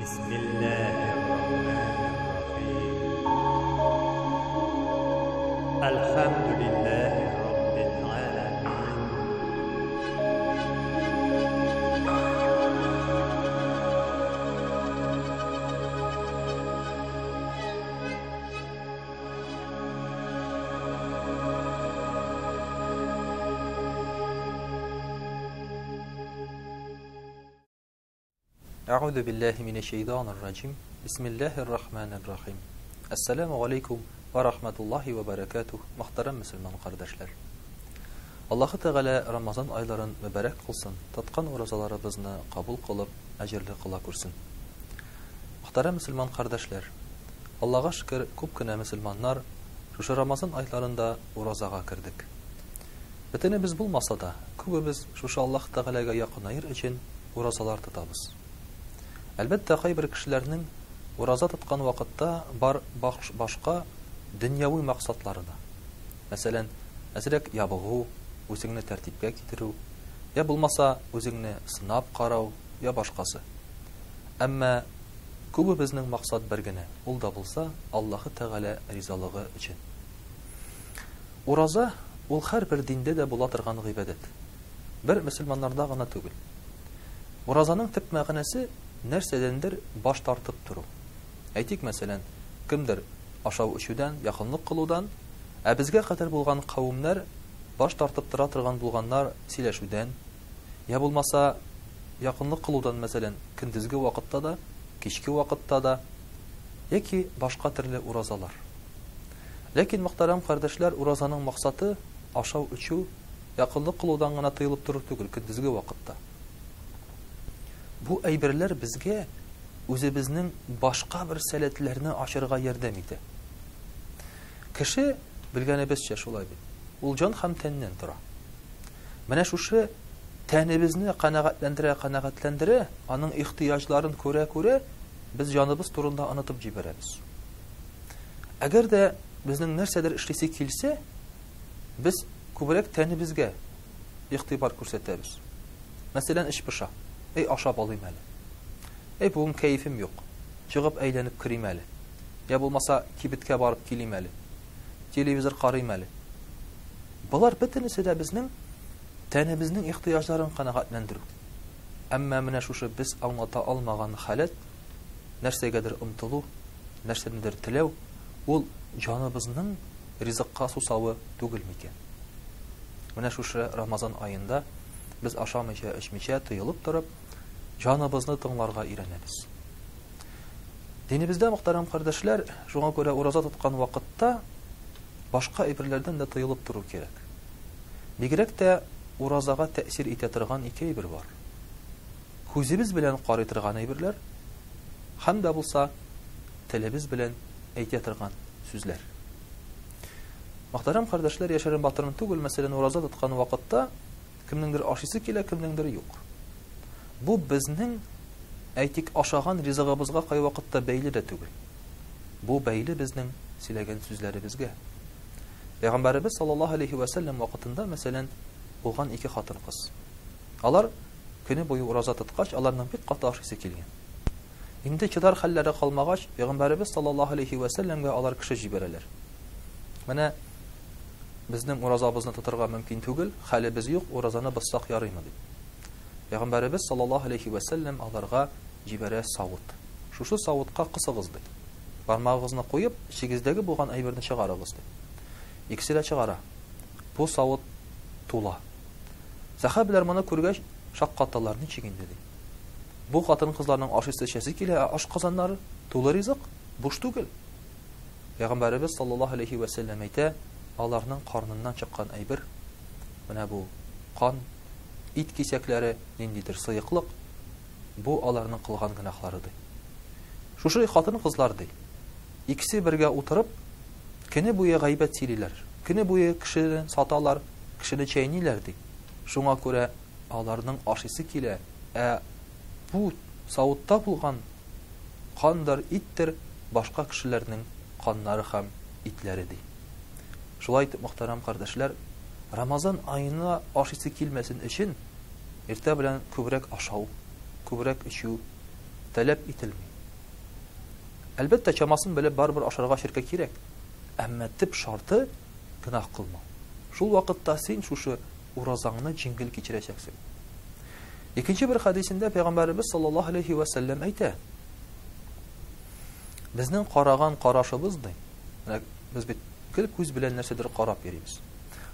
Bismillahirrahmanirrahim. Elhamdülillahi Rabbil alemin. Әгъүзу биллаһи минәш-шәйтанир раҗим. Бисмиллаһир рахманир рахим. Әссәламү галәйкүм вә рахматуллаһи вә бәрәкәтүһ, мөхтәрәм мөселман кардәшләр. Аллаһы Тәгалә Рамазан айларын мөбарәк кылсын, тоткан уразаларыбызны кабул кылып, әҗерле кыла күрсен. Мөхтәрәм мөселман кардәшләр, Аллага шөкер, күп кенә мөселманнар шушы Рамазан айларында уразага кердек. Бөтенебез булмаса да, күбебез шушы Аллаһ Тәгаләгә якынаер өчен уразалар тотабыз. Әлбәттә, кайбер кешеләрнең ураза тоткан вакытта бар башка дөньяви максатлары да. Мәсәлән, әзрәк ябыгу, үзеңне тәртипкә китерү, я булмаса үзеңне сынап карау, я башкасы. Әмма күбебезнең максат бер генә, ул да булса Аллаһы Тәгалә ризалыгы өчен. Ураза, ул һәрбер диндә дә була торган гыйбадәт. Бер мөселманнарда гына түгел. Уразаның төп мәгънәсе, нәрсәдәндер баш тартып тору. Әйтик, мәсәлән, кемдер ашау-эчүдән, якынлык кылудан, ә безгә кадәр булган кавемнәр баш тартып тора торган булганнар сөйләшүдән, я булмаса, якынлык кылудан, мәсәлән, көндезге вакытта да, кичке вакытта да, яки башка төрле уразалар. Ләкин, мөхтәрәм кардәшләр, уразаның максаты, ашау-эчү, якынлык кылудан гына тыелып тору түгел, көндезге вакытта. Бу әйберләр безгә үзебезнең башка бер сәләтләрне ачырга ярдәм итә. Кеше, белгәнебезчә, шулай бит, ул җан һәм тәннән тора. Менә шушы тәнебезне канәгатьләндерә-канәгатьләндерә, аның ихтыяҗларын күрә-күрә, без җаныбыз турында онытып җибәрәбез. Әгәр дә безнең нәрсәдер эшлисе килсә, без күбрәк тәнебезгә игътибар күрсәтәбез. Мәсәлән, эч поша. Әй, ашап алыйм әле. Әй, бүген кәефем юк. Чыгып әйләнеп керим әле. Я булмаса, кибеткә барып килим әле. Телевизор карыйм әле. Болар бөтенесе дә безнең тәнебезнең ихтыяҗларын канәгатьләндерү. Әмма менә шушы без аңлата алмаган халәт, нәрсәгәдер омтылу, нәрсәнедер теләү, ул җаныбызның ризыкка сусавы түгел микән? Менә шушы Рамазан аенда без ашамыйча, эчмичә, тыелып торып, җаныбызны тыңларга өйрәнәбез. Динебездә, мөхтәрәм кардәшләр, шуңа күрә ураза тоткан вакытта башка әйберләрдән дә тыелып тору кирәк. Бигрәк тә уразага тәэсир итә торган ике әйбер бар. Күзебез белән карый торган әйберләр һәм дә булса телебез белән әйтә торган сүзләр. Мөхтәрәм кардәшләр, яшерен батырын түгел, мәсәлән, ураза тоткан вакытта кемнеңдер ашыйсы килә, кемнеңдер юк. Бу безнең, әйтик, ашаган ризыгыбызга кайвакытта бәйле дә түгел. Бу бәйле безнең сөйләгән сүзләребезгә. Пәйгамбәребез саллаллаһу алейхи вә сәлләм вакытында, мәсәлән, булган ике хатын-кыз. Алар көне буе ураза тоткач, аларның бик каты ашыйсы килгән. Инде чыдар хәлләре калмагач, Пәйгамбәребез саллаллаһу алейһи вә сәлләмгә алар кеше җибәрәләр. Менә безнең уразабызны тотырга мөмкин түгел, хәлебез юк, уразаны бозсак ярыймы дип. Пәйгамбәребез саллаллаһу алейһи вә сәлләм аларга җибәрә савыт. Шушы савытка кысыгыз ди. Бармагыгызны куеп, эчегездәге булган әйберне чыгарыгыз ди. Икесе дә чыгара. Бу савыт тула. Сәхабәләр моны күргәч, шаккаталар, ничек инде ди. Бу хатын-кызларның ашыйсы-эчәсе килә, ә ашказаннары тулы ризык, буш түгел. Пәйгамбәребез саллаллаһу алейһи вә сәлләм әйтә, аларның карныннан чыккан әйбер, менә бу кан, ит кисәкләре, ниндидер сыеклык, бу аларның кылган гөнаһлары ди. Шушы хатын-кызлар ди, икесе бергә утырып, көне буе гайбәт сөйлиләр, көне буе кешене саталар, кешене чәйниләр ди. Шуңа күрә аларның ашыйсы килә, ә бу савытта булган кандыр, иттер, башка кешеләрнең каннары һәм итләре, ди. Шулай итеп, мөхтәрәм кардәшләр, Рамазан аена ашыйсы килмәсен өчен, иртә белән күбрәк ашау, күбрәк эчү таләп ителми. Әлбәттә, чамасын белеп барыбер ашарга эчәргә кирәк. Әмма төп шарты, гөнаһ кылмау. Шул вакытта син шушы уразаңны җиңел кичерәчәксең. Икенче бер хәдисендә Пәйгамбәребез саллаллаһу алейхи вә сәлләм әйтә, Безнең караган карашыбыз, ди, менә без бит гел күз белән нәрсәдер карап йөрибез.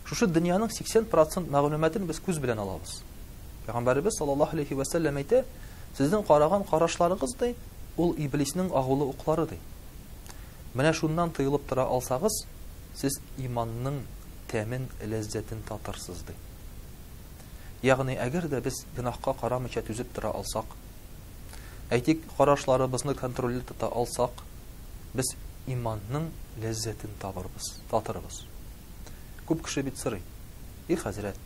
Шушы дөньяның 80 процент мәгълүматын без күз белән алабыз. Пәйгамбәребез саллаллаһу алейхи вә сәлләм әйтә, сезнең караган карашларыгыз, ди, ул иблиснең агулы уклары, ди. Менә шуннан тыелып тора алсагыз, сез иманның тәмен, ләззәтен татырсыз, ди. Ягъни, әгәр дә без гөнаһка карамыйча түзеп тора алсак, әйтик, карашларыбызны контрольдә тота алсак, без иманның ләззәтен табырбыз, татырбыз. Күп кеше бит сорый, И хәзрәт,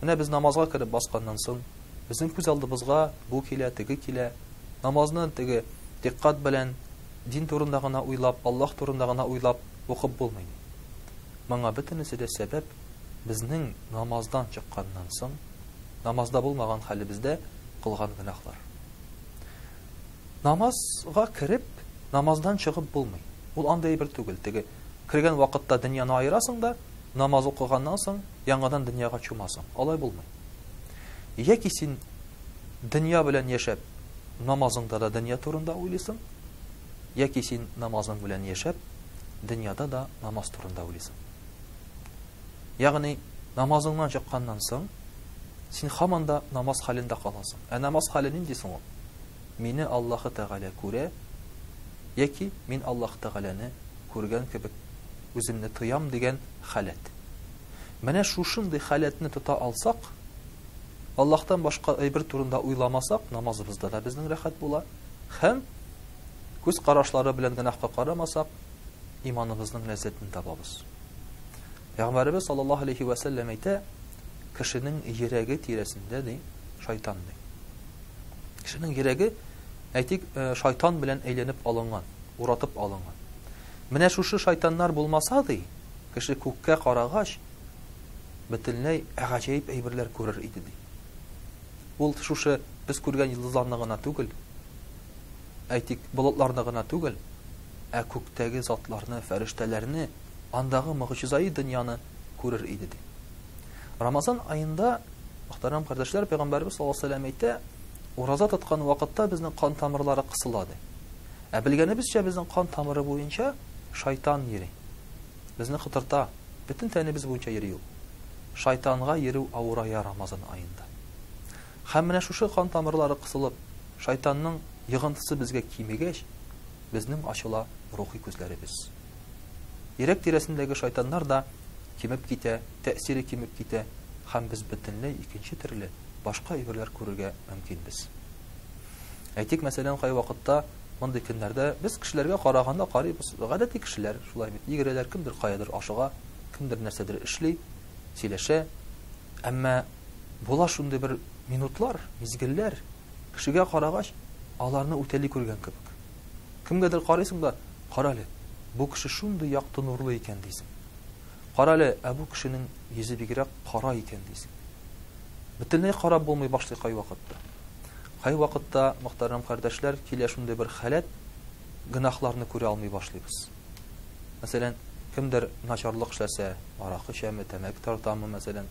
менә без намазга кереп басканнан соң, безнең күз алдыбызга бу килә, теге килә, намазны теге дикъкать белән, дин турында гына уйлап, Аллаһ турында гына уйлап укып булмый. Моңа бөтенесе дә сәбәп, безнең намаздан чыкканнан соң, намазда булмаган хәлебездә кылган гөнаһлар. Намазга кереп, намаздан чыгып булмый. Ул андый әйбер түгел. Теге кергән вакытта дөньяны аерасың да, намаз укыганнан соң яңадан дөньяга чумасың. Алай булмый. Яки син дөнья белән яшәп, намазыңда да дөнья турында уйлыйсың, яки син намазың белән яшәп, дөньяда да намаз турында уйлыйсың. Ягъни, намазыңнан чыкканнан соң, син һаман да намаз хәлендә каласың. Ә намаз хәле нинди соң ул? Мине Аллаһы Тәгалә күрә, яки мин Аллаһы Тәгаләне күргән кебек үземне тоям дигән халәт. Менә шушындый халәтне тота алсак, Аллаһтан башка әйбер турында уйламасак, намазыбызда да безнең рәхәт була һәм күз карашлары белән гөнаһка карамасак, иманыбызның ләззәтен табабыз. Пәйгамбәребез саллаллаһу алейхи вә сәлләм әйтә, кешенең йөрәге тирәсендә ди, шайтан ди. Кешенең йөрәге, әйтик, э, шайтан белән әйләнеп алынган, уратып алынган. Менә шушы шайтаннар булмаса ди, кеше күккә карагач, бөтенләй гаҗәеп әйберләр күрер иде ди. Ул шушы без күргән йолдызларны гына түгел, әйтик, болытларны гына түгел, ә күктәге затларны, фәрештәләрне, андагы могҗизаи дөньяны күрер иде, ди. Рамазан аенда, мөхтәрәм кардәшләр, Пәйгамбәребез саллаллаһу алейһи ва сәлләм әйтә, ураза тоткан вакытта безнең кан тамырлары кысыла, ди. Ә белгәнебезчә, безнең кан тамыры буенча шайтан йөри. Безне котырта, бөтен тәнебез буенча йөри ул. Шайтанга йөрү авырая Рамазан аенда. Һәм менә шушы кан тамырлары кысылып, шайтанның йогынтысы безгә кимегәч, безнең ачыла рухи күзләребез. Йөрәк тирәсендәге шайтаннар да кимеп китә, тәэсире кимеп китә һәм без бөтенләй икенче төрле, башка әйберләр күрергә мөмкинбез. Әйтик, мәсәлән, кайвакытта мондый көннәрдә без кешеләргә караганда карыйбыз, гадәти кешеләр, шулай бит, йөгерәләр, кемдер каядыр ашыга, кемдер нәрсәдер эшли, сөйләшә. Әмма була шундый бер минутлар, мизгелләр, кешегә карагач, аларны үтәли күргән кебек. Кемгәдер карыйсың да, карале, бу кеше шундый якты нурлы икән дисең. Карале, ә бу кешенең йөзе бигрәк кара икән дисең. Бөтенләй карап булмый башлый кайвакытта. Кайвакытта, мөхтәрәм кардәшләр, килә шундый бер халәт, гөнаһларны күрә алмый башлыйбыз. Мәсәлән, кемдер начарлык эшләсә, аракы эчәме, тәмәке тартамы, мәсәлән,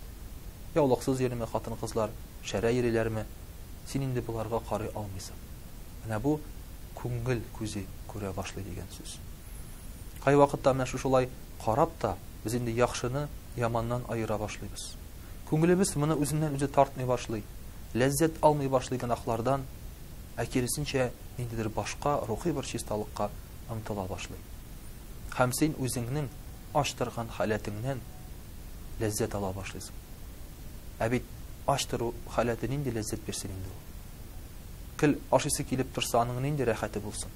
яулыксыз йөриме хатын-кызлар, шәрә йөриләрме, син инде боларга карый алмыйсың. Менә бу күңел күзе күрә башлый дигән сүз. Кайвакытта менә шушылай карап та, без инде яхшыны яманнан аера башлыйбыз. Күңелебез моны үзеннән-үзе тартмый башлый, ләззәт алмый башлый гөнаһлардан, ә киресенчә, ниндидер башка рухи бер чисталыкка омтыла башлый. Һәм син үзеңнең ач торган халәтеңнән ләззәт ала башлыйсың. Ә бит ач тору халәте нинди ләззәт бирсен инде ул? Кел ашыйсы килеп торса, аның нинди рәхәте булсын?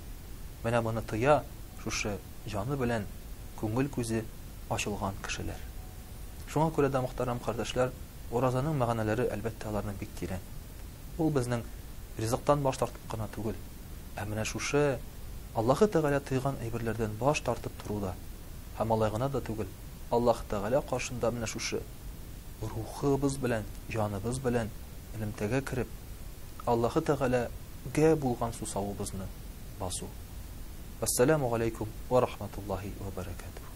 Менә моны тоя шушы җаны белән күңел күзе ачылган кешеләр. Шуңа күрә дә, мөхтәрәм кардәшләр, уразаның мәгънәләре, әлбәттә, аларның бик тирән. Ул безнең ризыктан баш тартып кына түгел, ә менә шушы Аллаһы Тәгалә тыйган әйберләрдән баш тартып тору да, һәм алай гына да түгел, Аллаһы Тәгалә каршында менә шушы рухыбыз белән, җаныбыз белән элемтәгә кереп, Аллаһы Тәгаләгә булган сусавыбызны басу. Вәссәламү галәйкүм вә рахматуллаһи вә бәрәкәтүһ.